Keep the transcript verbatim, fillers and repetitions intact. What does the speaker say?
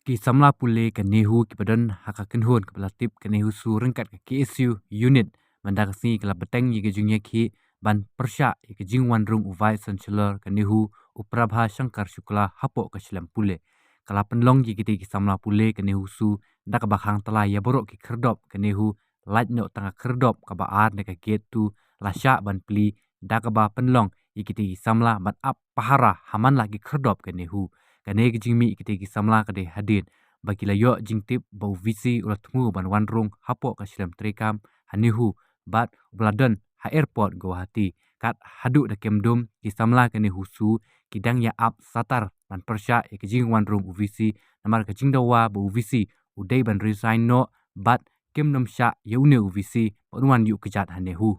Ki samla pule ka NEHU kiba don ha ka kynhun kaba la tip ka NEHUSU ryngkat ka KSU unit mynta ka sngi ki la bteng ïa ka jingïakhih ban pyrshah ïa ka jingwan rung u Vice Chancellor ka NEHU u Prabha Shankar Shukla hapoh ka shlem pule. Ka la pynlong ïa kitei ki samla pule ka NEHUSU da kaba khang tala ïa baroh ki khyrdop ka NEHU, lait noh tang ka khyrdop kaba ar na ka gate two la shah ban plie da kaba pynlong ïa kitei ki samla ban ap pahara ha man la ki khyrdop ka NEHU. Kane ka jingmih ïa kitei ki samla ka dei hadien ba ki la ïoh jingtip ba u VC u la thmu ban wan rung hapoh ka shlem treikam ha NEHU bad u ba la don ha airport Guwahati. Kat haduh da kem dum ki samla ka NEHUSU ki dang ïa ap satar ban pyrshah ïa ka jingwan rung u VC, namar ka jingdawa ba u VC u dei ban resign noh bad kim nym shah ïa une u VC ban wan ïuh kjat ha NEHU.